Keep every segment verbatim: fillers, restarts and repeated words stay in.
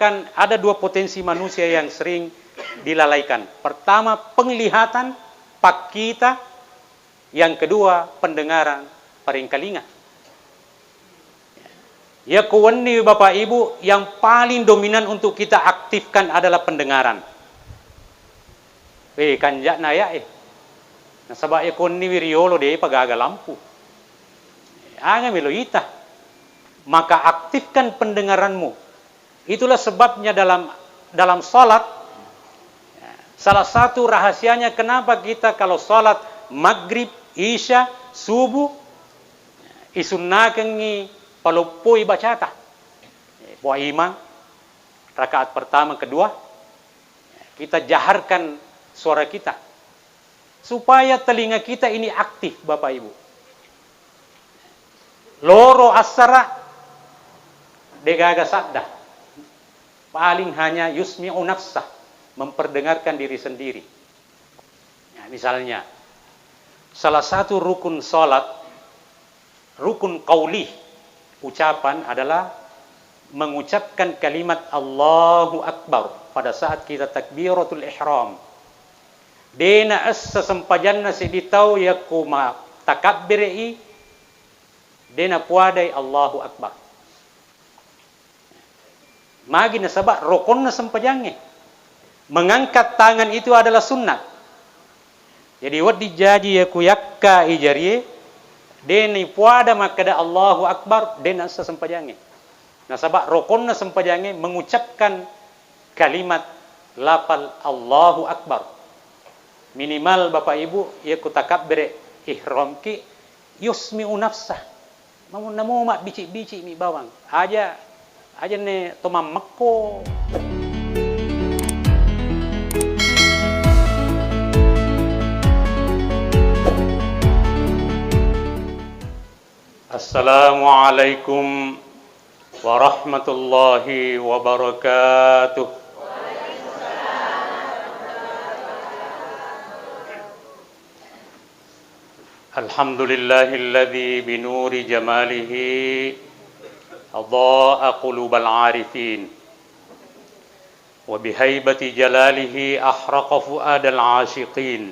Kan ada dua potensi manusia yang sering dilalaikan. Pertama, penglihatan, pakkita, yang kedua, pendengaran, paringkalinga. Iya ko wenni, Bapak Ibu, yang paling dominan untuk kita aktifkan adalah pendengaran. Eh, kanja'na ya, eh. Nasaba iya ko wenni wi riolo, de'pa gaga lampu. Aga melo ita. Maka aktifkan pendengaranmu. Itulah sebabnya dalam, dalam salat, salah satu rahasianya kenapa kita kalau salat maghrib, isya, subuh, isunnakengngi paloppoi bacata. Poa imang, rakaat pertama, kedua, kita jaharkan suara kita. Supaya telinga kita ini aktif, Bapak Ibu. Loro assara, degaga sadda. Paling hanya yusmi'u nafsah, memperdengarkan diri sendiri. Ya, misalnya, salah satu rukun salat, rukun qauli, ucapan adalah mengucapkan kalimat Allahu Akbar pada saat kita takbiratul ihram. De'na essa sempajanna seddi tau yakko ma-, takabbere'i, de'na puadai Allahu Akbar. Magi nasaba rokonna sempajangnge. Mengangkat tangan itu adalah sunnat. Jadi wedding jaji iya ku yakka i jarie, de'ni puada makkeda Allahu Akbar, de'na essa sempajangnge. Nasaba rokonna sempajangnge mengucapkan kalimat lafal Allahu Akbar. Minimal Bapak Ibu, iya ku takabbere ihramki, yusmi'u nafsah. Mamunna mo mabbici-bici mi bawang. Aja, aja ne to mammekko. Assalamualaikum warahmatullahi wabarakatuh. الحمد لله الذي بنور جماله أضاء قلوب العارفين، وبهيبة جلاله أحرق فؤاد العاشقين،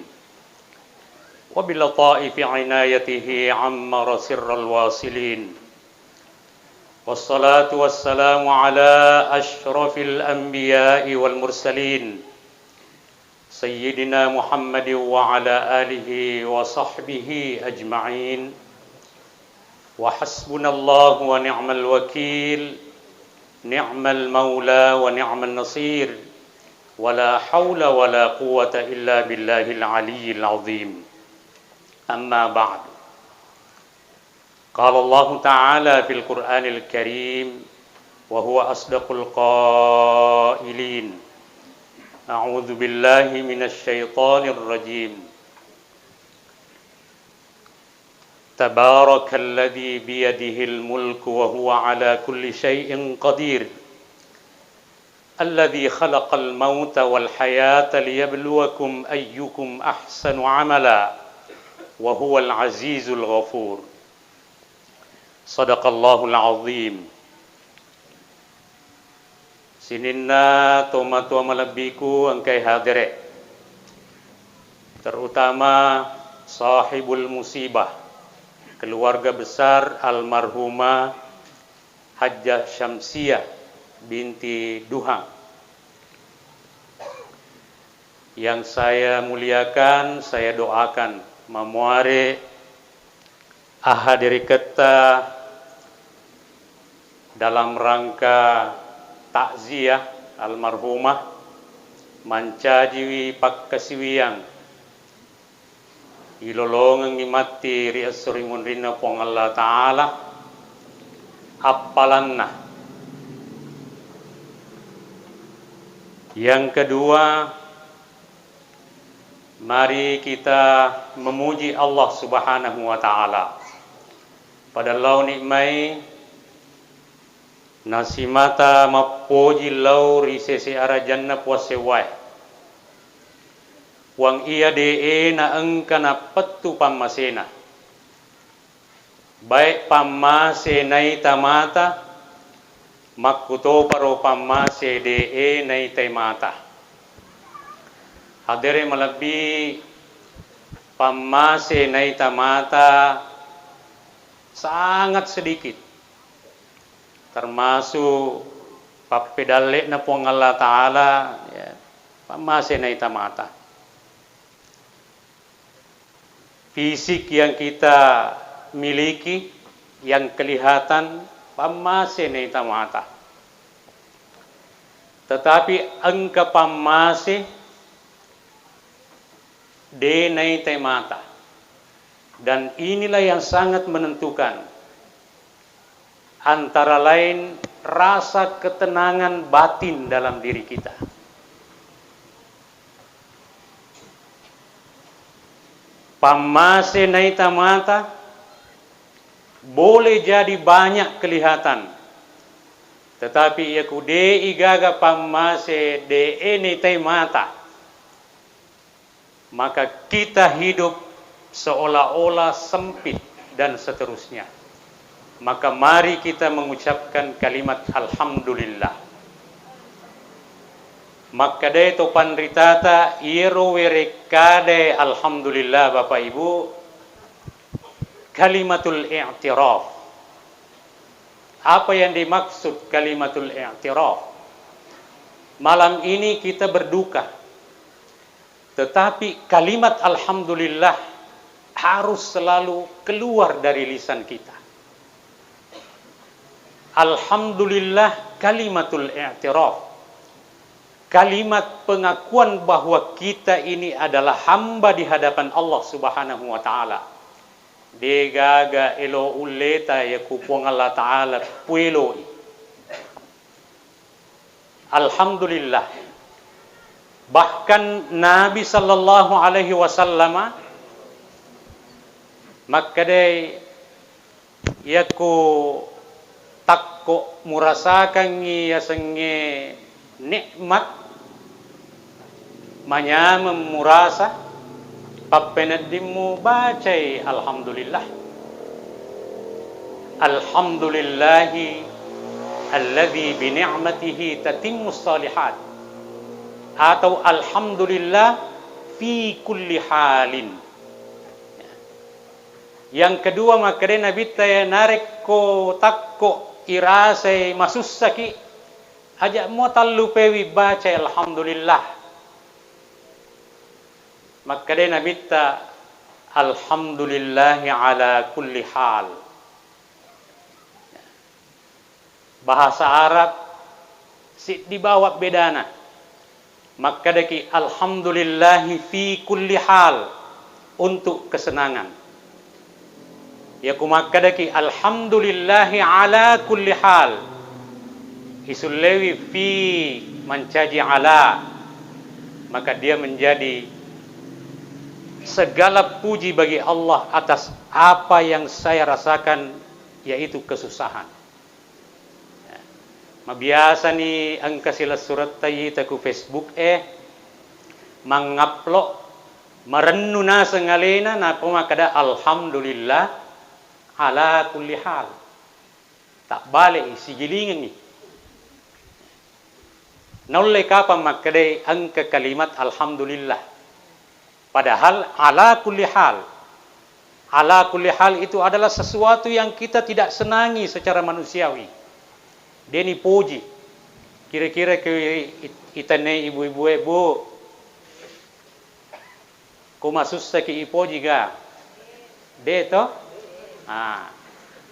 وبلطائف عنايته عمر سر الواصلين، والصلاة والسلام على أشرف الأنبياء والمرسلين، سيدنا محمد وعلى آله وصحبه أجمعين. وحسبنا الله ونعم الوكيل، نعم المولى ونعم النصير، ولا حول ولا قوة إلا بالله العلي العظيم. أما بعد، قال الله تعالى في القرآن الكريم وهو أصدق القائلين: أعوذ بالله من الشيطان الرجيم. تبارك الذي بيده الملك وهو على كل شيء قدير. الذي خلق الموت والحياة ليبلوكم أيكم أحسن عملا وهو العزيز الغفور. صدق الله العظيم. Sininna tomatoa malebbiku engkae hadere, terutama sahibul musibah, keluarga besar almarhumah Hajjah Syamsiah binti Duhang. Yang saya muliakan, saya doakan, mamuare ahadiriketta dalam rangka takziah almarhumah, mancajiwi pakkasiwiang ilolongengngi matti ri esso ri munrinna Puang Allah Ta'ala, appalanna. Yang kedua, mari kita memuji Allah Subhanahu wa Ta'ala. Pada lao nikmai nasimata mappoji lao ri sese arajanna Puang sewwae. Puang iya de'e naengka nappettu pammasena. Baik pammase naita mata, Makkutoparo pammase de'e naitai mata. Hadere malebbi pammase naita mata sangat sedikit. Termasuk pappedalle'na Puang Allah Ta'ala, ya, pammase naita mata. Fisik yang kita miliki, yang kelihatan, pammase naita mata. Tetapi engka pammase de naitai mata. Dan inilah yang sangat menentukan. Antara lain rasa ketenangan batin dalam diri kita. Pammase naita mata boleh jadi banyak kelihatan, tetapi iya ku de'i gaga pammase de'e naitai mata, maka kita hidup seolah-olah sempit, dan seterusnya. Maka mari kita mengucapkan kalimat alhamdulillah. Makkedai to panritata, iyaro werekkade alhamdulillah, Bapak Ibu, kalimatul i'tiraf. Apa yang dimaksud kalimatul i'tiraf? Malam ini kita berduka. Tetapi kalimat alhamdulillah harus selalu keluar dari lisan kita. Alhamdulillah kalimatul i'tiraf. Kalimat pengakuan bahwa kita ini adalah hamba di hadapan Allah Subhanahu wa Ta'ala. Degaga elo ulleta ya ku Puang Allah Ta'ala pueloi. Alhamdulillah. Bahkan Nabi sallallahu alaihi wasallama makkedai, yakko takko murasakangngi yasengnge nikmat, manyameng murasa, pappeneddimmu bacai alhamdulillah. Alhamdulillahi alladzi bi ni'matihi tatimmus shalihat. Atau alhamdulillah fi kulli halin. Yang kedua, makkedai Nabitta, narekko takko irasai masussaki, aja mua tallupewi bacai alhamdulillah. Makkedai Nabitta, alhamdulillahi ala kulli hal. Bahasa Arab siddi bawang bedana. Makkedaki alhamdulillahi fi kulli hal, untuk kesenangan. Yaku makkedaki alhamdulillahi ala kulli hal, isullewi fi mancaji ala, maka dia menjadi segala puji bagi Allah atas apa yang saya rasakan, yaitu kesusahan. Mabiasani engka silessuretta ita ku Facebook e, mangupload, marennu naseng alena, nappa makkeda, "Alhamdulillah ala kulli hal." Tabbale'i, sigilingengngi. Naulle kapang makkedai engka kalimat alhamdulillah? Padahal ala kulli hal. Ala kulli hal itu adalah sesuatu yang kita tidak senangi secara manusiawi. Deni poji. Kira-kira ke it-, itane ibu-ibu e, Bu, ko masussaki ipoji ga? De to? Ah.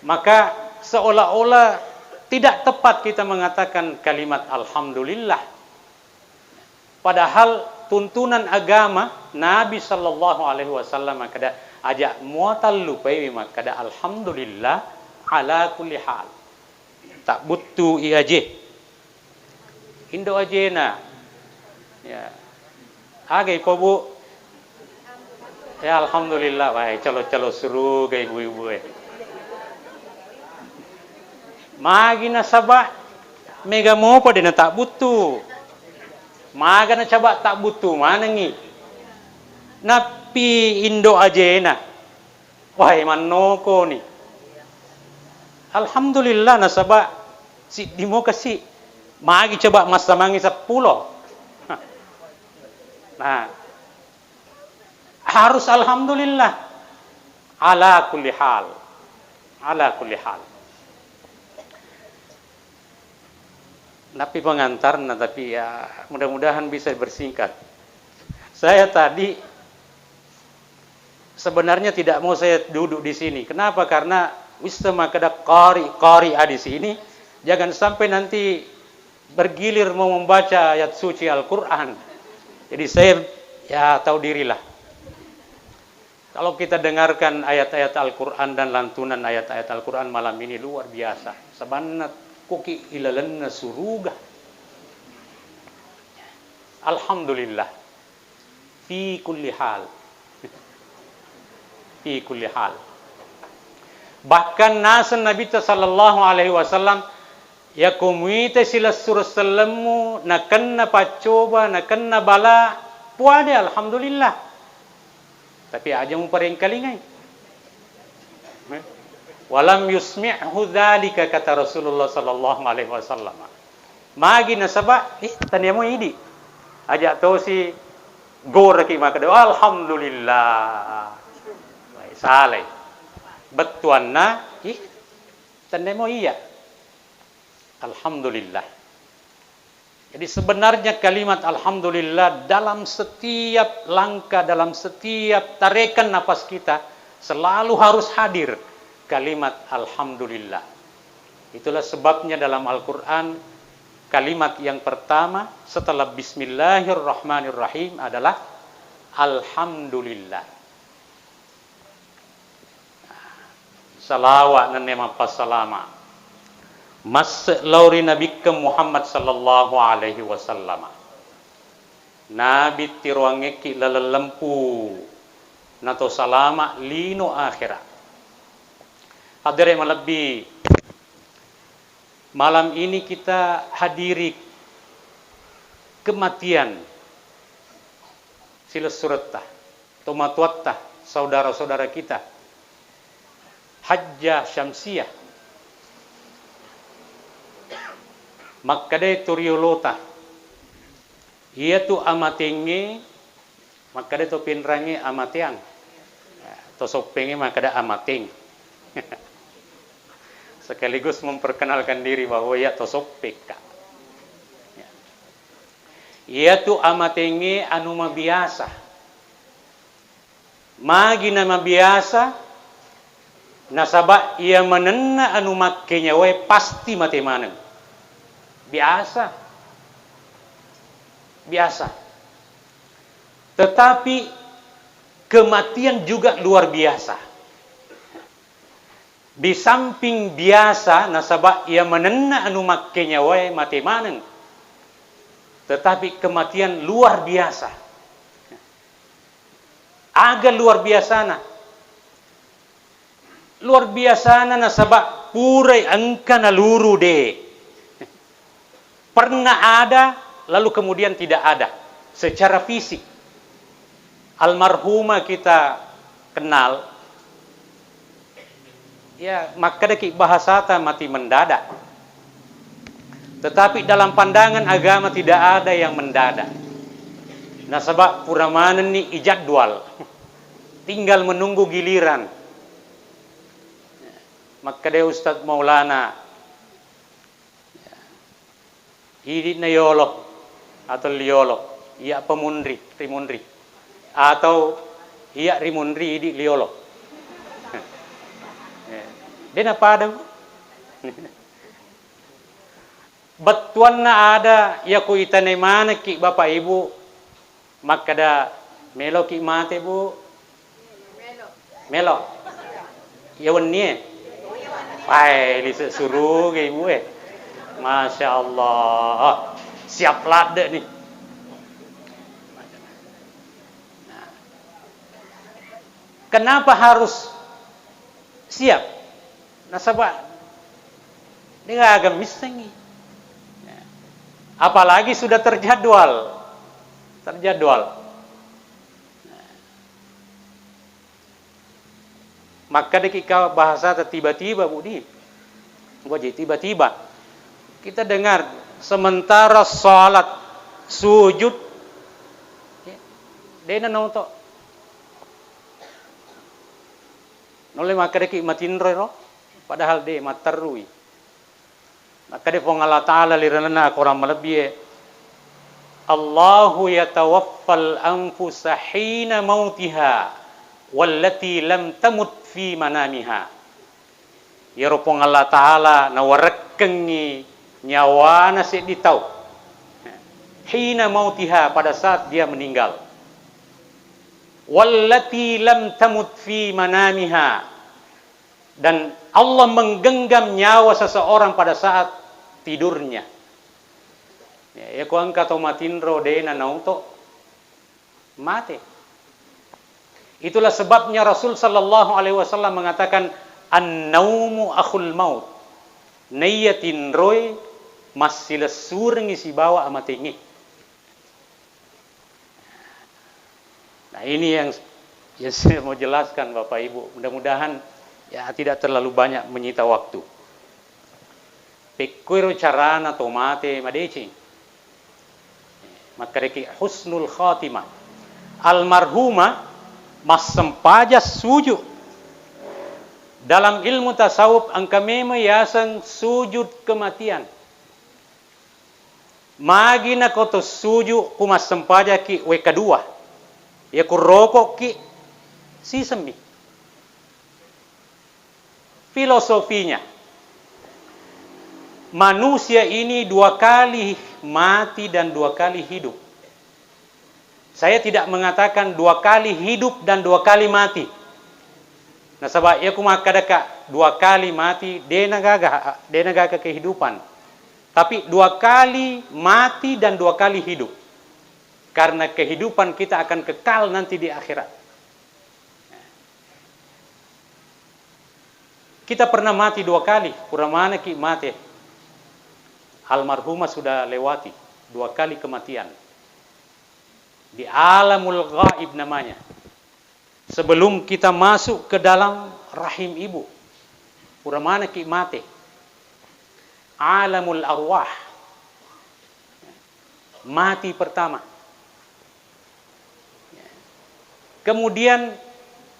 Maka seolah-olah tidak tepat kita mengatakan kalimat alhamdulillah. Padahal tuntunan agama, Nabi sallallahu alaihi wasallam makkeda, aja mua tallupaiwi makkeda alhamdulillah ala kulli hal. Tabbuttu i aje. Indo ajena. Ya. Aga ipo, Bu? Ya, alhamdulillah, wae, calo-calo suruga ibu-ibu e. Magi nasaba mega mopa de natabbuttu. Maga nasaba tabbuttu manengngi. Nappi indo ajena. Wae, mannokoni. Alhamdulillah, nasaba Siddi mo kasi. Magi coba massamangi seppulo. Nah, harus alhamdulillah. Ala kulli hal. Ala kulli hal. Napi pengantarna, tapi ya, mudah-mudahan bisa bersingkat. Saya tadi sebenarnya tidak mau saya duduk di sini. Kenapa? Karena wisseng makkeda qari, qari'ah di sini, jangan sampai nanti bergilir mau membaca ayat suci Al-Quran. Jadi saya, ya, tahu dirilah. Kalau kita dengarkan ayat-ayat Al-Quran dan lantunan ayat-ayat Al-Quran malam ini, luar biasa. Sabanna koki ilalenna suruga. Alhamdulillah. Fi kulli hal. Fi kulli hal. Bahkan naseng Nabitta sallallahu alaihi wasallam, "Yako muita silessureng sellemmu, nakenna paccoba, nakenna bala, puade alhamdulillah. Tapi aja muparengkalingai." Walam yusmi'hu dzalika, kata Rasulullah sallallahu alaihi wasallam. Magi nasaba, eh, tania mo idi. Aja tosi goraki makkeda, "Alhamdulillah." Salai. Bettuanna, ih, tania mo iya. Alhamdulillah. Jadi sebenarnya kalimat alhamdulillah dalam setiap langkah, dalam setiap tarekan napas kita selalu harus hadir kalimat alhamdulillah. Itulah sebabnya dalam Al-Quran kalimat yang pertama setelah bismillahirrahmanirrahim adalah alhamdulillah. Salawa nennia mappassalama masse lao ri Nabikkeng Muhammad sallallahu alaihi wasallam. Nabi tiroangngekki laleng lempu nato salama lino akhera. Hadere malebbi, malam ini kita hadiri kematian silessuretta, tomatoatta, saudara-saudara kita, Hajjah Syamsiah. Makkedai to riolota, iyatu amatengnge, makkedai to pinrangnge amateang. To Soppengnge makkeda amateng. Sekaligus memperkenalkan diri bahwa iya to Soppekka. Iyatu amatengnge anu mabiasa. Magi namabiasa? Nasaba iya manenna anu makkenyawae pasti mate maneng. Biasa. Biasa. Tetapi kematian juga luar biasa. Di samping biasa, nasaba iya manenna anu makkenyawae mate maneng. Tetapi kematian luar biasa. Aga luar biasana? Luar biasana nasaba purai engka naluru de. Pernah ada, lalu kemudian tidak ada secara fisik. Almarhumah kita kenal, ya, makkedaki bahasata mati mendadak. Tetapi dalam pandangan agama tidak ada yang mendadak. Nasaba pura manenni ijadwal. Tinggal menunggu giliran. Makkeda Ustadz Maulana, idi'na yolo atau liyolo, iya pamunri, rimunri. Atau iya rimunri, idi liyolo. Eh, de napada. Bettuanna ada, iya ku itanai manekki Bapak Ibu, makkeda, "Meloki mate, Bu?" Melo. Iya wennie? Pae, lise suruga Ibu e. Masya Allah. Siap ladde nih. Nah. Kenapa harus siap? Nasaba degaga missengngi. Apalagi sudah terjadwal. Terjadwal. Makkedaki ka bahasata tiba-tiba, Bu, di. Goji tiba-tiba. Kita dengar, sementara salat, sujud, ya, de'na nauto. Nulle makkedaki matinroi ro, padahal de' matterrui. Makkeda Puang Allah Ta'ala ri lalenna Al-Quran malebbi e, "Allahu yatawaffal anfusa hina mautiha wallati lam tamut fi manamiha." Iyaro Puang Allah Ta'ala nawarekkengngi nyawana seddi tau. Hina mautiha, pada saat dia meninggal. Wallati lam tamut fi manamiha. Dan Allah menggenggam nyawa seseorang pada saat tidurnya. Ya, iyako engka to matinro de'na nauto, mate. Itulah sebabnya Rasul sallallahu alaihi wasallam mengatakan, "An-naumu akhul maut." Naiya tinroe massilessurengngi sibawa amatengnge. Nah, ini yang, yang saya mau jelaskan, Bapak Ibu. Mudah-mudahan, ya, tidak terlalu banyak menyita waktu. Pekkoiro carana to mate madeceng. Makkedaki husnul khatimah. Almarhumah massempajang sujud. Dalam ilmu tasawuf engka memang yaseng sujud kematian. Magi nako to sujud ku massempajaki wekka dua. Iya ku rokokki sisemmi. Filosofinya, manusia ini dua kali mati dan dua kali hidup. Saya tidak mengatakan dua kali hidup dan dua kali mati. Nasaba iya ku makkadaka dua kali mati, de'na gaga, de'na gaga kehidupan. Tapi dua kali mati dan dua kali hidup. Karena kehidupan kita akan kekal nanti di akhirat. Kita pernah mati dua kali, pura maneki mate. Almarhumah sudah lewati dua kali kematian. Di alamul ghaib namanya. Sebelum kita masuk ke dalam rahim ibu, pura maneki mate. Alamul arwah. Mati pertama. Kemudian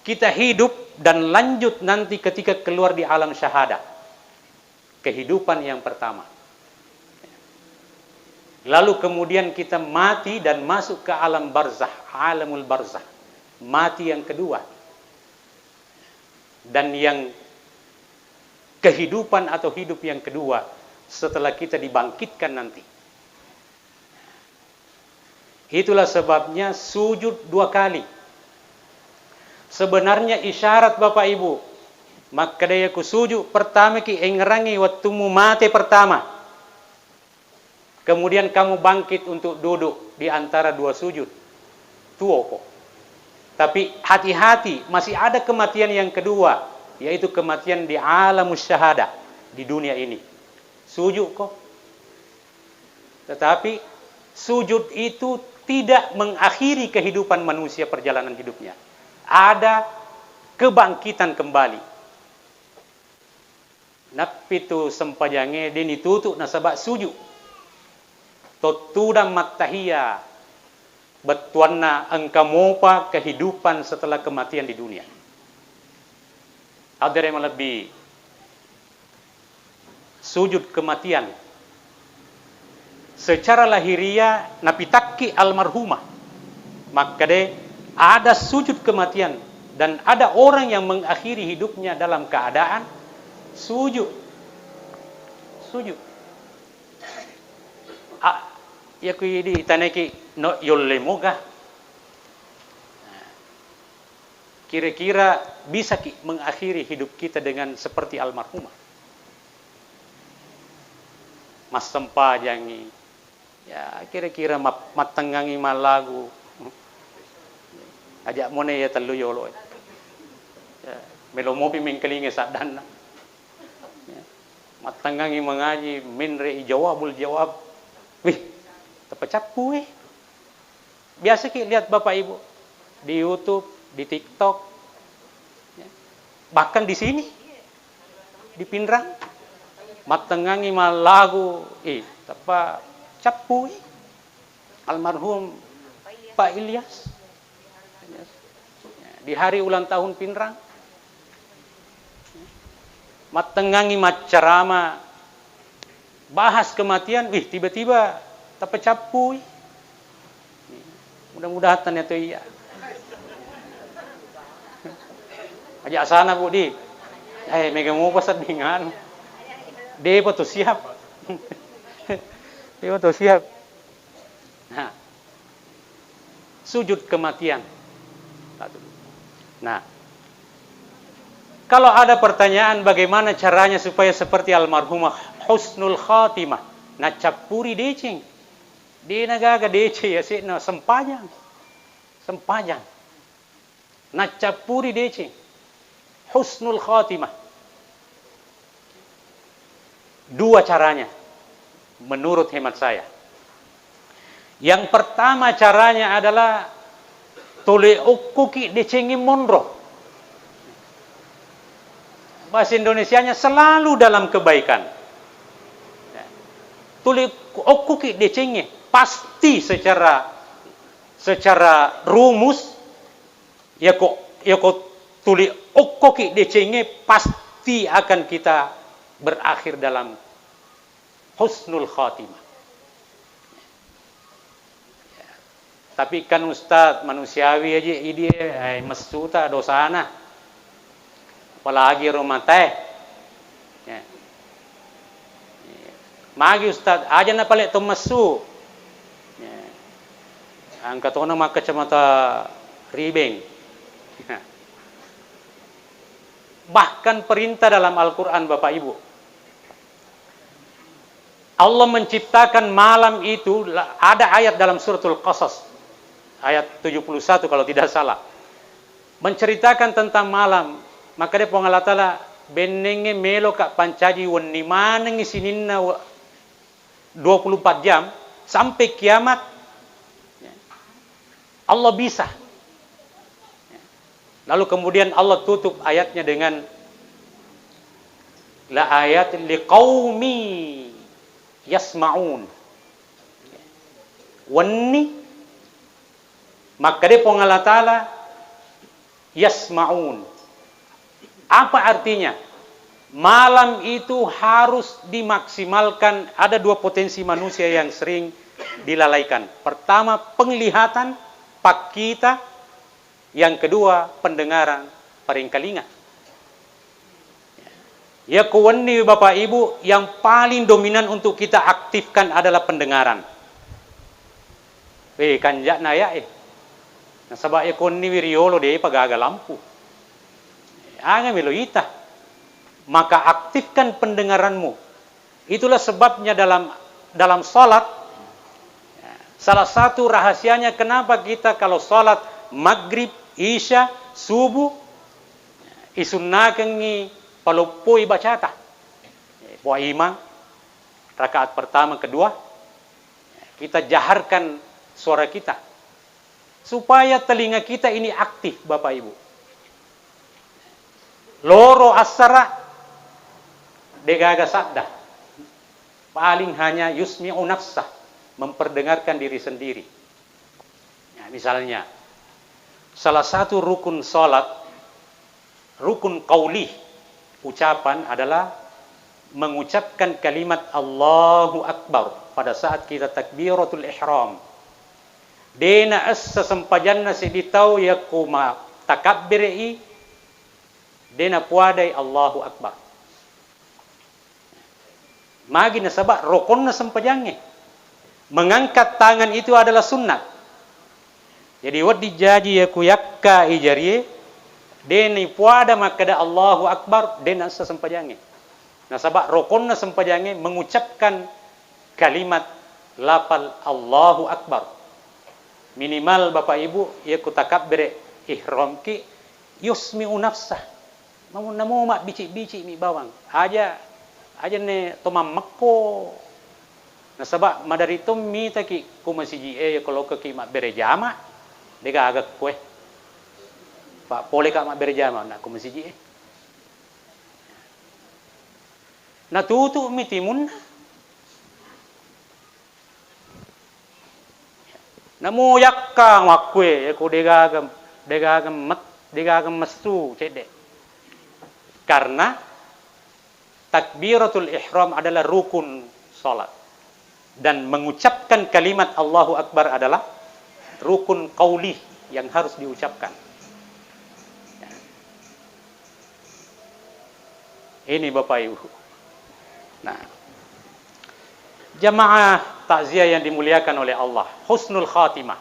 kita hidup dan lanjut nanti ketika keluar di alam syahadah. Kehidupan yang pertama. Lalu kemudian kita mati dan masuk ke alam barzah, alamul barzah. Mati yang kedua. Dan yang kehidupan atau hidup yang kedua setelah kita dibangkitkan nanti. Itulah sebabnya sujud dua kali. Sebenarnya isyarat, Bapak Ibu, makkedai ku sujud pertama ki engngerangi wettummu mate pertama. Kemudian kamu bangkit untuk duduk di antara dua sujud. Tuoko. Tapi hati-hati, masih ada kematian yang kedua, yaitu kematian di alam syahadah, di dunia ini. Sujud ko. Tetapi sujud itu tidak mengakhiri kehidupan manusia, perjalanan hidupnya. Ada kebangkitan kembali. Nappitu sempajangnge de' nitutu nasaba sujud. Tottudang mattahiya bettuanna engka mopa kehidupan setelah kematian di dunia. Hadir yang lebih, sujud kematian. Secara lahiriah napitakki almarhumah. Makkeda ada sujud kematian dan ada orang yang mengakhiri hidupnya dalam keadaan sujud. Sujud. A, iya ku idi taneki no yolle moga. Kira-kira bisa ki mengakhiri hidup kita dengan seperti almarhumah? Massempajangi, ya, kira-kira mat-, mattengngangi mallagu. Aja' mone ya tellu yolo. Ya, melo mopi mengkelinge saddanna. Ya, mattengngangi mengaji, menre i jawabul jawab. Wih, tepecappu, eh. Biasa ki lihat Bapak Ibu di YouTube, di TikTok, ya. Bahkan di sini, di Pinrang. Mattengngangi mallagu, ih, tappa cappui almarhum Pak Ilyas. Di hari ulang tahun Pinrang. Mattengngangi maccarama, bahas kematian, wih, tiba-tiba tapacappui. Mudah-mudahan tania to iya. Aja sana, Bu, di. Eh, mega mopa sedding anu. Depa to siap. Depa to siap. Nah, sujud kematian. Nah, kalau ada pertanyaan bagaimana caranya supaya seperti almarhumah husnul khatimah, nacappuri deceng. Dena gaga deceng ya, sena sempajang. Sempajang. Nacappuri deceng. Husnul khatimah. Dua caranya, menurut hemat saya. Yang pertama caranya adalah tuli okkoki decengnge monro. Bahasa Indonesianya selalu dalam kebaikan. Tuli okkoki decengnge, pasti secara, secara rumus, yako, yako tuli okkoki decengnge, pasti akan kita berakhir dalam husnul khatimah. Tapi kan Ustaz, manusiawi aja idi, eh, messuta dosana. Apalagi ro matae. Ya. Magi Ustaz, aja na pale to messu. Ya. Engka tona makkacamata ribeng. Bahkan perintah dalam Al-Quran, Bapak Ibu. Allah menciptakan malam itu, ada ayat dalam suratul Qasas, ayat tujuh puluh satu kalau tidak salah, menceritakan tentang malam. Maka dia Puang Allah Ta'ala, bennengnge meloka pancaji wenni manengngi sininna wa-, dua puluh empat jam sampai kiamat. Ya. Allah bisa. Lalu kemudian Allah tutup ayatnya dengan la ayat liqaumi yasmaun. Wenni, makkeda Puang Allah Ta'ala, yasmaun. Apa artinya? Malam itu harus dimaksimalkan. Ada dua potensi manusia yang sering dilalaikan. Pertama, penglihatan, pakkita. Yang kedua, pendengaran, paringkalinga. Yako wenni, Bapak Ibu, yang paling dominan untuk kita aktifkan adalah pendengaran. Eh, kanja'na ya, eh. Nasaba yako wenni wi riolo, depa gaga lampu. Aga melo ita. Maka aktifkan pendengaranmu. Itulah sebabnya dalam, dalam salat, salah satu rahasianya kenapa kita kalau salat maghrib, isya, subuh, isunnakengngi paloppoi bacata. Poa imang, rakaat pertama, kedua, kita jaharkan suara kita. Supaya telinga kita ini aktif, Bapak Ibu. Loro assara, degaga sadda. Paling hanya yusmi'u nafsah, memperdengarkan diri sendiri. Ya, misalnya, salah satu rukun salat, rukun qauli, ucapan adalah mengucapkan kalimat Allahu Akbar pada saat kita takbiratul ihram. Dena essa sempajanna seddi tau yakko ma-, takabbere'i, dena puadai Allahu Akbar. Magi nasaba rokonna sempajangnge. Mengangkat tangan itu adalah sunnat. Jadi, wedding jaji yaku yakka i jarie, deni puada makkeda Allahu Akbar, dena essa sempajangnge. Nasaba rokonna sempajangnge mengucapkan kalimat lafal Allahu Akbar. Minimal, Bapak Ibu, yaku takabbere ihramki, yusmi'u nafsah. Mamunna mo mabbici-bici mi bawang. Aja, aja ne to mammekko. Nasaba madari to mitaki ko masiji e, ko lokaki mabbere jama, de gaga koe. Pa pole ka mabbere jama na ko masiji e. Natutu'mi timunna. Namo yakka makkue, yako degaga, degaga met-, degaga messu cedde. Karena takbiratul ihram adalah rukun salat. Dan mengucapkan kalimat Allahu Akbar adalah rukun qauli yang harus diucapkan. Ini Bapak Ibu. Nah, jamaah takziah yang dimuliakan oleh Allah, husnul khatimah.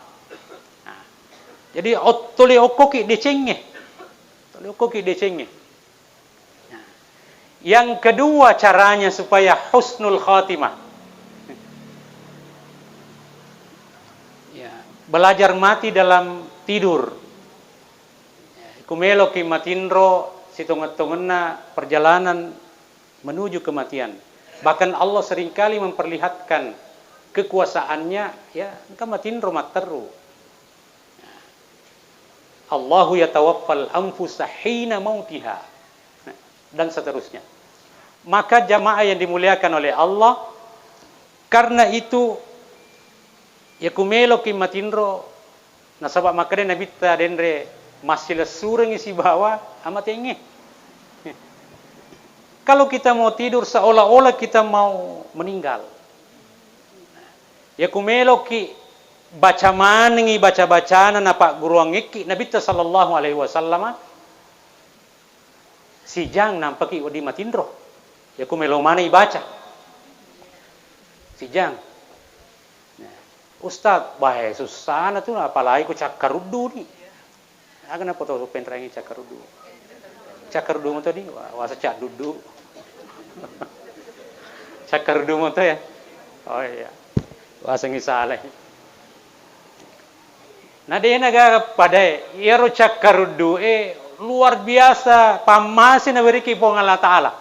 Nah, jadi ot-, tuli okkoki decengnge. Tuli okkoki decengnge. Nah, yang kedua caranya supaya husnul khatimah. Ya, belajar mati dalam tidur. Ya, ku meloki matinro sitongeng-tongenna perjalanan menuju kematian. Bahkan Allah seringkali memperlihatkan kekuasaannya, ya, engka matinro matteru. Allahu yatawaffal anfusa hina mautiha. Dan seterusnya. Maka jamaah yang dimuliakan oleh Allah, karena itu, ya ku meloki matinro, nasaba makkeda Nabitta denre massilessurengngi sibawa amatengnge. Kalau kita mau tidur seolah-olah kita mau meninggal. Ya ku meloki baca manengngi baca-bacana napagguruangekki Nabitta sallallahu alaihi wasallam, sijang nampaki wedding matinro. Ya ku melo maneng ibaca. Sijang. Nah, Ustaz, bae sussana tu, apalagi ku cakkaruddu ni. Aga napoto penrangi cakkaruddu? Cakkaruddu moto di, wa-, wasa cadduddu. Cakkaruddu moto ya? Oh iya. Wasengngi salai. Na dena gaga padae, iyaro cakkaruddu e luar biasa pammase naweriki Puang Allah Ta'ala.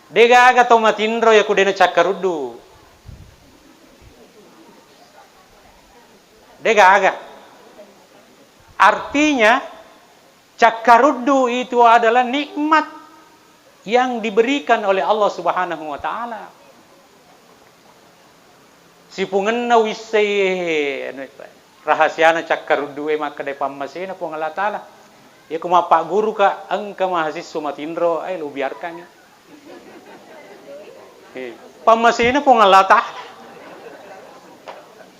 De gaga to matinro ya ku dena cakkaruddu. De gaga. Artinya, cakkaruddu itu adalah nikmat yang diberikan oleh Allah Subhanahu wa Ta'ala. Sipungenna wissai, anu, rahasiana cakkaruddu e makkeda pammasena Puang Allah Ta'ala. Iya ku mappagguruka, engka mahasiswa matinro, eh, lu biarkangi. Eh, pammasena Puang Allah Ta'ala.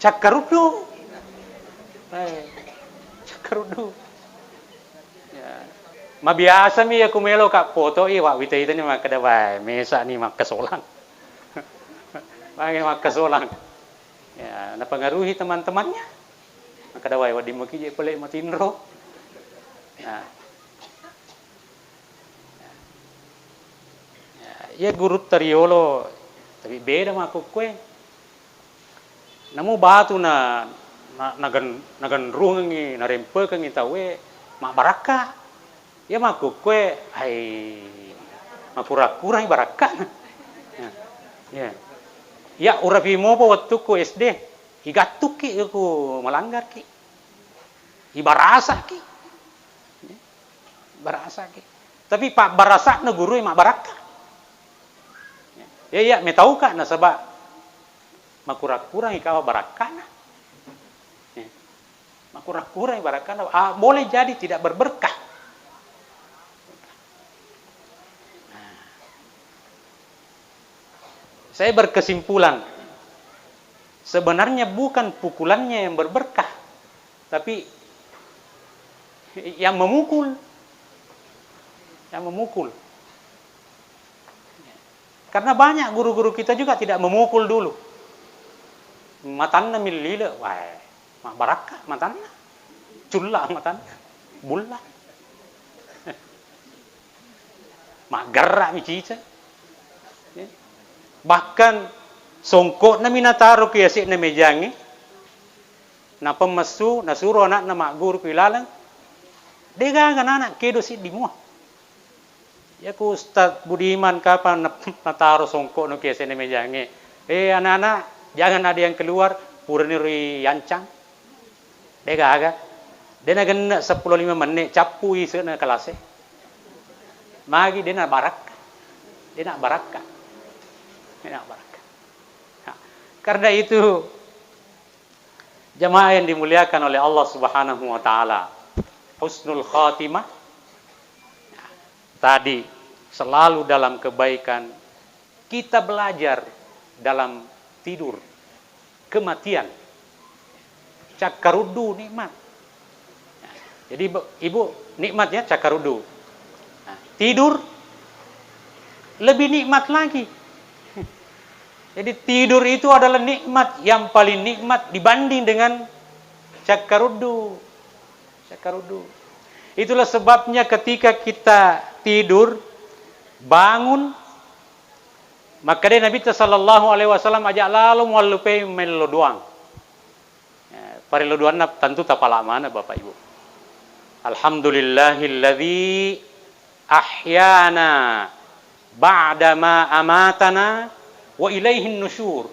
Cakkaruddu. Eh, cakkaruddu. Ya. Mabiasami ya ku melo ka foto i, wa wita-witani makkeda, "Wae, mesa ni makkasolang." Wae makkasolang. Ya, napengaruhi teman-temannya. Makkeda, "Wae, wedding maki je pole matinro." Ya. Ya, iya gurutta riolo, tapi beda makkukkue. Namo batu na, na, nagen-, nagenrungengngi, narempekengngi tauwe, mabbarakka. Iya makkukkue, hai, makura-kurai barakkana. Ya. Ya. Iya, urapi mopa wettukku S D, igattukki ku malanggarki. Ibarasaki. Barasaki. Tapi pabbarasakna gurue mabbarakka. Ya, iya, metauka nasaba makura-kurangi kawa barakkana. Ya. Makura-kurangi barakkana, ah, boleh jadi tidak berberkah. Nah. Saya berkesimpulan, sebenarnya bukan pukulannya yang berberkah, tapi yang memukul. Yang memukul. Karena banyak guru-guru kita juga tidak memukul dulu. Matanna millile, wah, mabbarakka matanna. Culla matanna. Bulla. Maggerra'mi ciceng. Bahkan songko'nami nataro ki yase'na mejangnge, napemmessu, nasuro ana'na magguru ki laleng, degaga nana kedo siddi mua. Yaku Ustaz Budiman kapang na-, nataro songko'na ki yase'na mejangnge, "Eh, anak-anak, jangan ada yang keluar," purani ri yancang. Degaga. De nagenne seppulo lima menne, cappu ise'na kelase. Magi de nabarakka. De nabarakka. Nah, barakah. Nah, karena itu, jamaah yang dimuliakan oleh Allah Subhanahu wa Ta'ala, husnul khatimah tadi selalu dalam kebaikan, kita belajar dalam tidur, kematian. Cakkaruddu nikmat. Jadi, Ibu, Ibu, nikmat ya cakkaruddu. Nah, tidur lebih nikmat lagi. Jadi, tidur itu adalah nikmat yang paling nikmat dibanding dengan cakkaruddu. Cakkaruddu. Itulah sebabnya ketika kita tidur, bangun, makkeda Nabitta sallallahu alaihi wasallam, "Aja lalo muallupe mello doang." Eh, parello doanna tentu tapala maneng, Bapak Ibu. "Alhamdulillahilladzi ahyana ba'dama amatana wa ilaihin nusyur."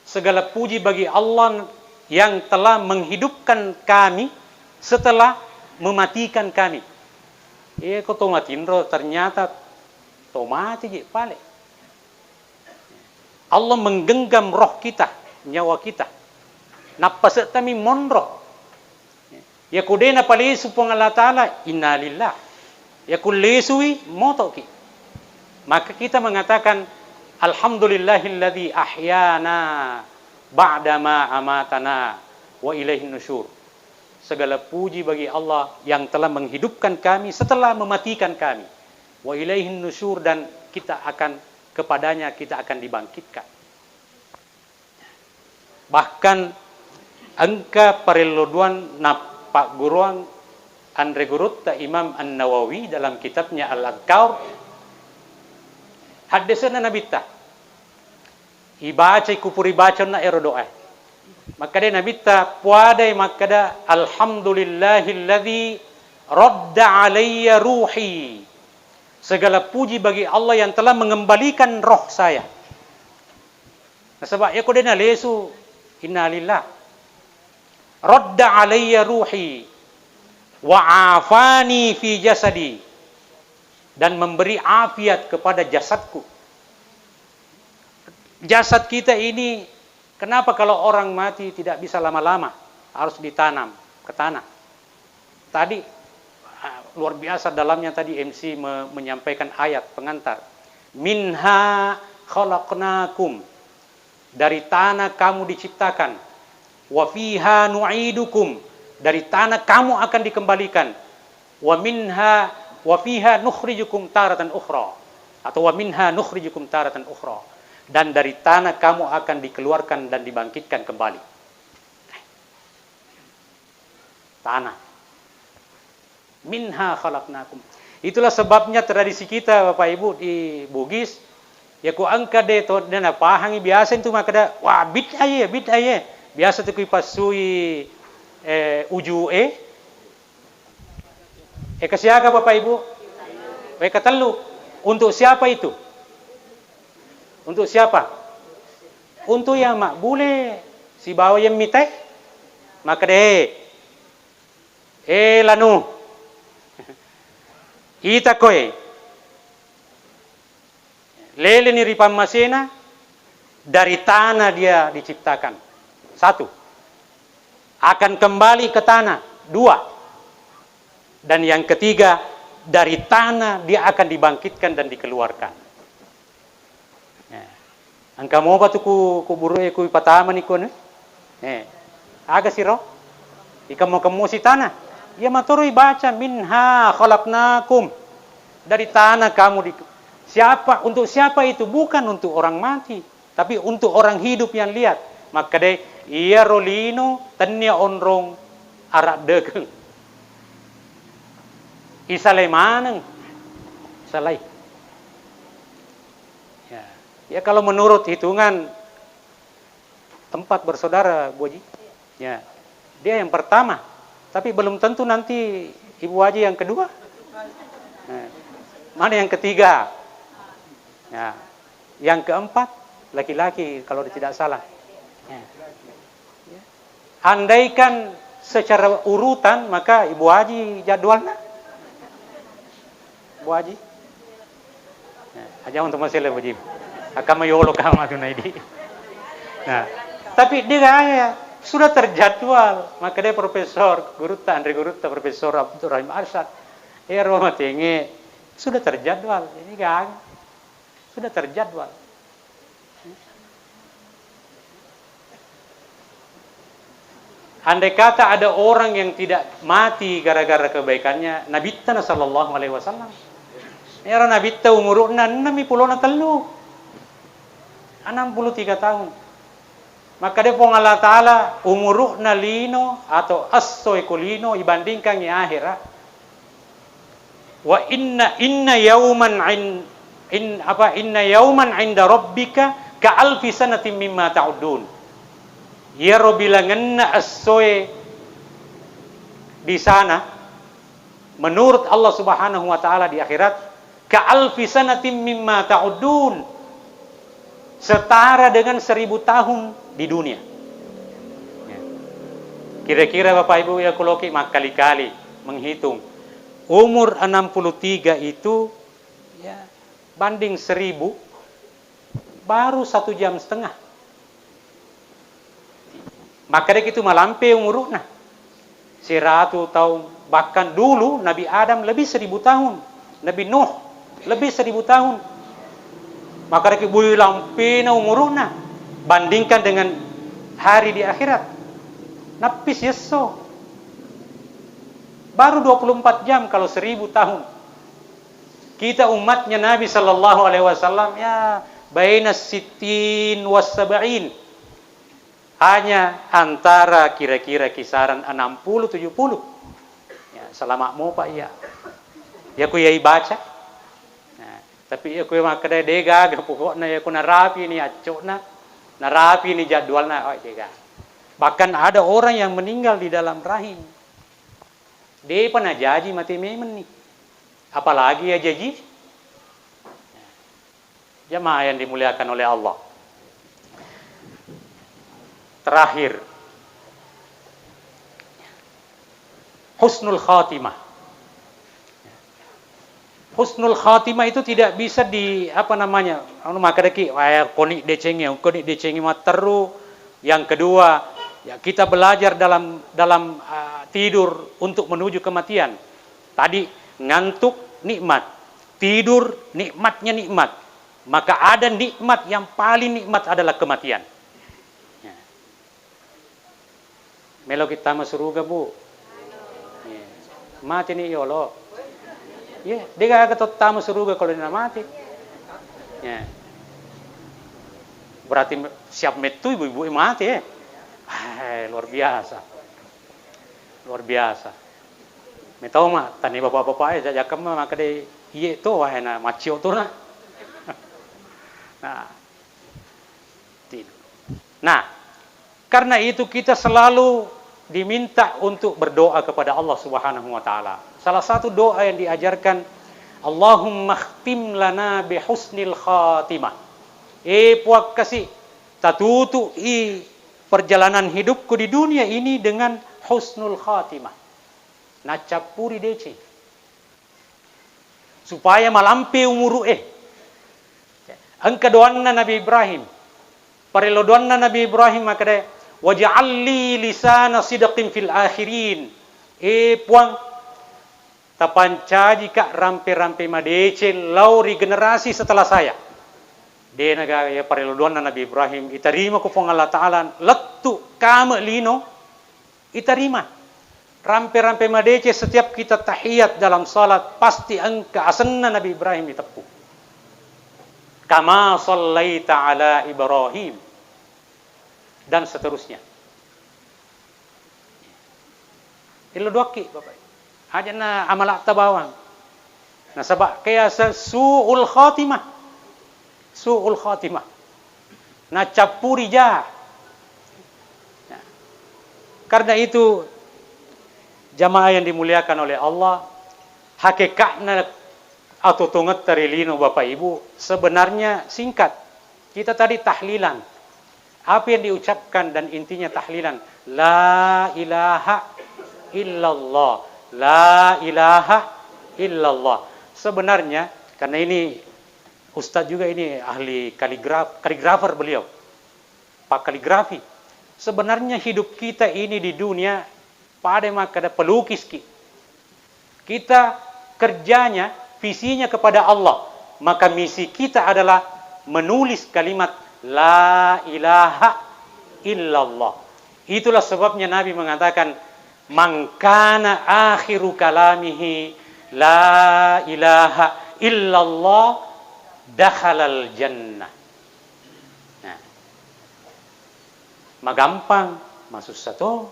Segala puji bagi Allah yang telah menghidupkan kami setelah mematikan kami. Eh, ko to matinro, ternyata to mati je pale. Allah menggenggam roh kita, nyawa kita. Nappase'tami monro. Yako de napalesu Puang Allah Ta'ala, innalillah. Yako lesui, motoki. Maka kita mengatakan, "Alhamdulillahilladzi ahyana ba'dama amatana wa ilaihin nusyur." Segala puji bagi Allah yang telah menghidupkan kami setelah mematikan kami. Wa ilaihin nusyur, dan kita akan, kepadanya kita akan dibangkitkan. Bahkan engka parello doang nappagguruang anre gurutta Imam An-Nawawi dalam kitabnya Al-Adhkar, haddese'na Nabitta. Ibacai, kupuri bacanna ero doae. Makkeda Nabitta, puadai makkeda, "Alhamdulillahilladzi radda alayya ruhi." Segala puji bagi Allah yang telah mengembalikan roh saya. Nasaba yako de nalesu, innalillah. "Radda alayya ruhi wa afani fi jasadi." Dan memberi afiat kepada jasadku. Jasad kita ini, kenapa kalau orang mati tidak bisa lama-lama? Harus ditanam ke tanah. Tadi, ah, luar biasa dalamnya tadi M C me-, menyampaikan ayat pengantar. "Minha khalaqnakum." Dari tanah kamu diciptakan. "Wa fiha nu'idukum." Dari tanah kamu akan dikembalikan. "Wa minha, wa fiha nukhrijukum taratan ukhra." Atau, "Wa minha nukhrijukum taratan ukhra." Dan dari tanah kamu akan dikeluarkan dan dibangkitkan kembali. Tanah. "Minha khalaqnakum." Itulah sebabnya tradisi kita, Bapak Ibu, di Bugis, yako engka de to, de napahangi, biasa itu makkeda, "Wah, bid'ah ye, bid'ah ye." Biasa tu kipassui, eh, uju e. Eh, kasiaga, Bapak Ibu? Eh, katellu. Untuk siapa itu? Untuk siapa? Untuk yang mabbule sibawa yang mite. Makkeda, "Eh, lanu, ita koe." Leleni ri pammasena, dari tanah dia diciptakan. Satu, akan kembali ke tanah. Dua, dan yang ketiga, dari tanah dia akan dibangkitkan dan dikeluarkan. Ya. Engka mopa tu ku, kuburu e ku ipatamani kone. Eh, aga siro? Ikemmo-kemmosi tanah. Iya matoro ibaca, "Minha khalaqnakum." Dari tanah kamu di-, siapa, untuk siapa itu? Bukan untuk orang mati, tapi untuk orang hidup yang lihat. Makkeda, iyaro lino tennia onrong araddekeng. Isalai maneng. Salai. Ya. Ya, kalau menurut hitungan, empat bersaudara, Bu Haji. Ya. Dia yang pertama, tapi belum tentu nanti Ibu Haji yang kedua. Nah, mana yang ketiga? Ya. Yang keempat, laki-laki kalau tidak salah. Ya. Andaikan secara urutan, maka Ibu Haji jadwalnya. Bu Haji? Ya, aja untuk masalah, Bu Haji. Akama yolo kama tu naidi. Nah, tapi dia gaya sudah terjadwal. Maka dia profesor, gurutta, Andre gurutta, Profesor Abdurrahim Arsyad. Ya, rumah tinggi sudah terjadwal. Ini gaya sudah terjadwal. Andai kata ada orang yang tidak mati gara-gara kebaikannya, Nabitta na sallallahu alaihi wasallam. Iyaro Nabitta umuru'na enam pulona tellu. Enam puluh tiga tahun. Maka dia Puang Allah Ta'ala umuru'na lino atau esso eko lino ibandingkan i akhira. Wa inna, inna yauman in, in, apa, inna yauman inda rabbika ka alfi sanatin mimma ta'uddun. Iyaro bilangenna essoe di sana, menurut Allah Subhanahu wa Ta'ala di akhirat, ka alfi sanatin mimma ta'uddun, setara dengan seribu tahun di dunia. Ya. Kira-kira Bapak Ibu ya, kuloki makkali-kali menghitung, umur enam puluh tiga itu, ya, banding seribu, baru satu jam setengah. Maka dia itu malampe umuru'na. Seratu tahun. Bahkan dulu Nabi Adam lebih seribu tahun. Nabi Nuh lebih seribu tahun. Maka dia bui lampena umuru'na. Bandingkan dengan hari di akhirat. Nappis yesso. Baru dua puluh empat jam kalau seribu tahun. Kita umatnya Nabi sallallahu alaihi wasallam, ya, baina sittin was sab'in. Hanya antara kira-kira kisaran enam puluh tujuh puluh. Ya, selamat mopa iya. Ya ku yai baca. Nah, tapi ya ku makkeda de gaga pokokna ya ku narapi ni accokna, narapi ni jadwalna, oh, de gaga. Bahkan ada orang yang meninggal di dalam rahim. Depa najaji mate memenni. Apalagi ya jaji. Jamaah yang dimuliakan oleh Allah. Terakhir, husnul khatimah. Husnul khatimah itu tidak bisa di, apa namanya, anu, maka deki, "Wah, koni decengi, koni decengi matteru." Yang kedua, ya, kita belajar dalam, dalam, uh, tidur untuk menuju kematian. Tadi ngantuk nikmat, tidur nikmatnya nikmat. Maka ada nikmat yang paling nikmat adalah kematian. Ya. Melo kita tama suruga, Bu? Iya. Mati ni yolo. Iya, de gaga to tama suruga kalau dia mati. Ya. Berarti siap metu ibu-ibu mati, eh. Eh, luar biasa. Luar biasa. Metau ma, tani bapak-bapak, eh, jajakam ma, maka de, iye to, wah, na, macio to na. Nah, tidur. Nah, karena itu kita selalu diminta untuk berdoa kepada Allah Subhanahu wa Ta'ala. Salah satu doa yang diajarkan, "Allahumma khtim lana bi husnil khatimah." Eh, Puang, kasi tatutu'i perjalanan hidupku di dunia ini dengan husnul khatimah. Naccappuri deceng. Supaya malampe umuru'e. Engka doanna Nabi Ibrahim. Parello doanna Nabi Ibrahim makkeda, "Waj'al li lisana sidqin fil akhirin." Eh, Puang, tapancajika rampe-rampe madeceng lao ri generasi setelah saya. De'na gaga iya parello doanna Nabi Ibrahim, itarima ko Puang Allah Ta'ala, lettu kame lino, itarima. Rampe-rampe madeceng setiap kita tahiyat dalam salat, pasti engka asenna Nabi Ibrahim iteppu. Kama sallaita ala Ibrahim. Dan seterusnya. Illo doakki, Bapak. Aja' na amala'ta bawang. Nasaba' kaya sa-, su'ul khatimah. Su'ul khatimah. Nacappuri ja. Nah, karena itu, jamaah yang dimuliakan oleh Allah, hakekatna atau tongetta ri lino Bapak Ibu sebenarnya singkat. Kita tadi tahlilan. Apa yang diucapkan dan intinya tahlilan? La ilaha illallah. La ilaha illallah. Sebenarnya, karena ini Ustadz juga ini ahli kaligraf-, kaligrafer beliau, pak kaligrafi. Sebenarnya hidup kita ini di dunia pada makkeda pelukiski. Kita kerjanya, visinya kepada Allah, maka misi kita adalah menulis kalimat la ilaha illallah. Itulah sebabnya Nabi mengatakan, "Man kana akhiru kalamihi la ilaha illallah dakhalal jannah." Nah, magampang, masussa to,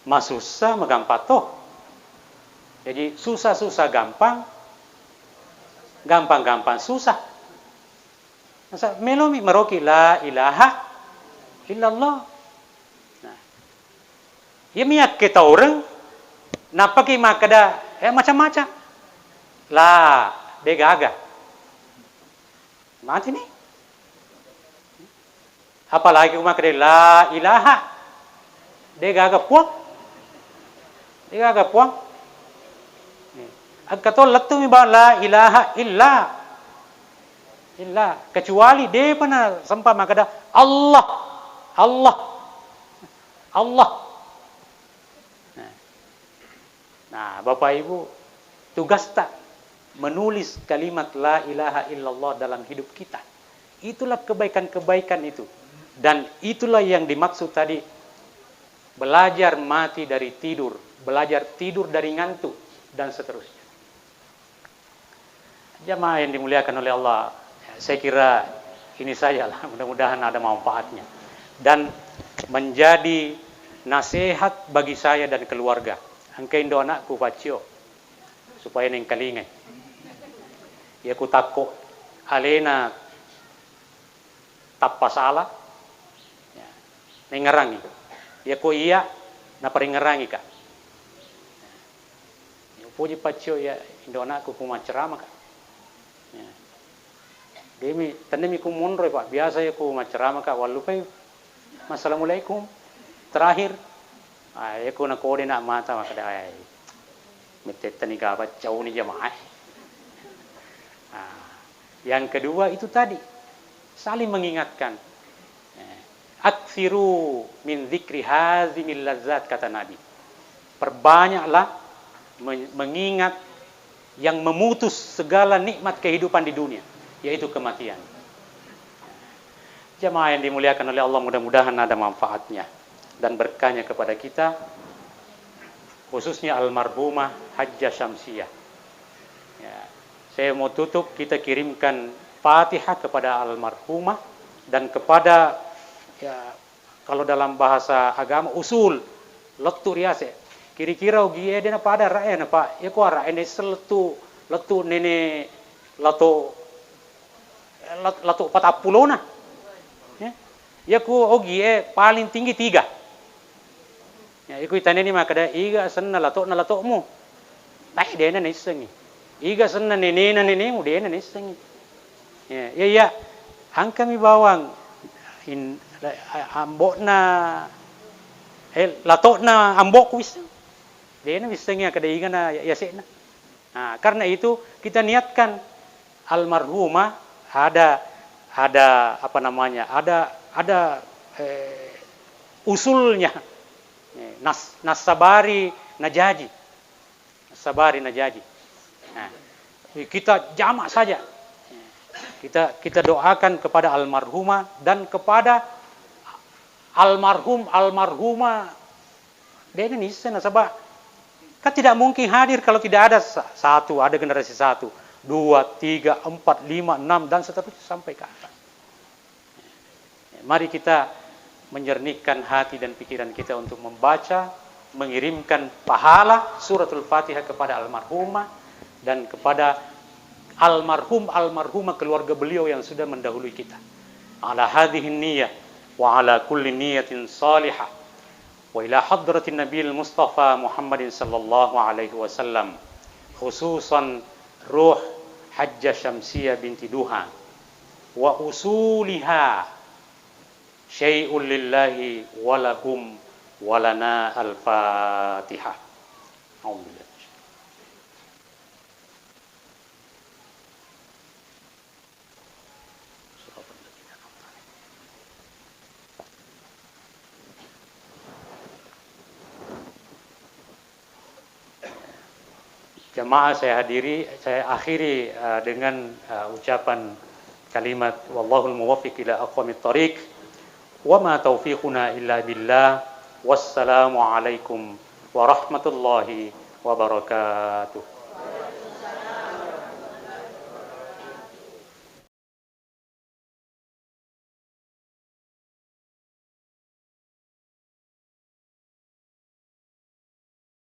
masussa, magampang to. Jadi susah-susah gampang, gampang-gampang susah. Masa melomi maroki la ilaha illallah. Nah, iya miyakke taureng, nappaki makkeda, eh, macam-macam. La, degaga. Mati ni. Apalagi ko makkeda la ilaha. Degaga puang. Degaga puang. Engka to lettu mi ba la ilaha illa. Illa. Kecuali depa na sempa makkeda Allah. Allah. Allah. Nah. Nah, Bapak Ibu, tugasta menulis kalimat la ilaha illallah dalam hidup kita. Itulah kebaikan-kebaikan itu. Dan itulah yang dimaksud tadi, belajar mati dari tidur, belajar tidur dari ngantuk, dan seterusnya. Jamaah yang dimuliakan oleh Allah, saya kira ini sajalah, mudah-mudahan ada manfaatnya dan menjadi nasihat bagi saya dan keluarga. Engka indo anakku paccio, supaya nengkalingai. Iya ku takko alena tappa sala, ya, naingerangi. Iya ko iya, naparingerangi ka. Ya, upoji paccio ya indo anakku ku macceramaka. Ya. Demi, tennemi ku monro, Pak. Biasa ya ku macceramaka, wallupai, "Assalamualaikum." Terakhir, ah, ya ku nakode nak mata, makkeda, "Ai, mettetta ni gaba cauni jamaah." Ah, yang kedua itu tadi, saling mengingatkan. Eh, "Aktsiru min dzikri hazimil lazzat," kata Nabi. Perbanyaklah men-, mengingat yang memutus segala nikmat kehidupan di dunia, yaitu kematian. Jamaah yang dimuliakan oleh Allah, mudah-mudahan ada manfaatnya dan berkahnya kepada kita, khususnya almarhumah Hajjah Syamsiah. Ya, saya mau tutup, kita kirimkan Fatihah kepada almarhumah dan kepada, ya, kalau dalam bahasa agama, usul, lettu riase. Kira-kira ogie de napada ara'e, napa iya ko ara'e naisseng lettu, lettu nene lato, lat-, lato patappulona. Ya. Iya ku ogie paling tinggi tiga. Ya, iku itaneni makkeda, "Iga asenna lato'na lato'mu?" Ai, de'na naissengngi. "Iga asenna nenena nenemu?" De'na naissengngi. Ya, iya, iya. Engkami bawang in-, a-, ambo'na, eh, lato'na ambo'ku wisseng. De'na wissengngi akkeda igana ya-, yase'na. Nah, karena itu kita niatkan almarhumah ada, ada apa namanya, ada, ada, eh, usulnya. Eh, nas-, nassabari najaji. Nassabari najaji. Nah, kita jamak saja. Kita, kita doakan kepada almarhumah dan kepada almarhum, almarhumah. De'na nisseng nasaba kan tidak mungkin hadir kalau tidak ada sa-, satu, ada generasi satu, dua, tiga, empat, lima, enam, dan seterusnya sampai ke atas. Mari kita menyernihkan hati dan pikiran kita untuk membaca, mengirimkan pahala Suratul Fatihah kepada almarhumah dan kepada almarhum, almarhumah keluarga beliau yang sudah mendahului kita. Ala hadhihi niyah wa ala kulli niyatin salihah. Wa ila hadratin Nabil Mustafa Muhammadin sallallahu alaihi wasallam, khususan ruh Hajjah Syamsiah binti Duha, wa usuliha syai'un lillahi wa lahum wa lana. Al-Fatihah. Alhamdulillah. Jamaah, saya hadiri, saya akhiri, eh, dengan, eh, ucapan kalimat, "Wallahul muwaffiq ila aqwamit thariq, wa ma taufiquna illa billah. Wassalamualaikum warahmatullahi wabarakatuh."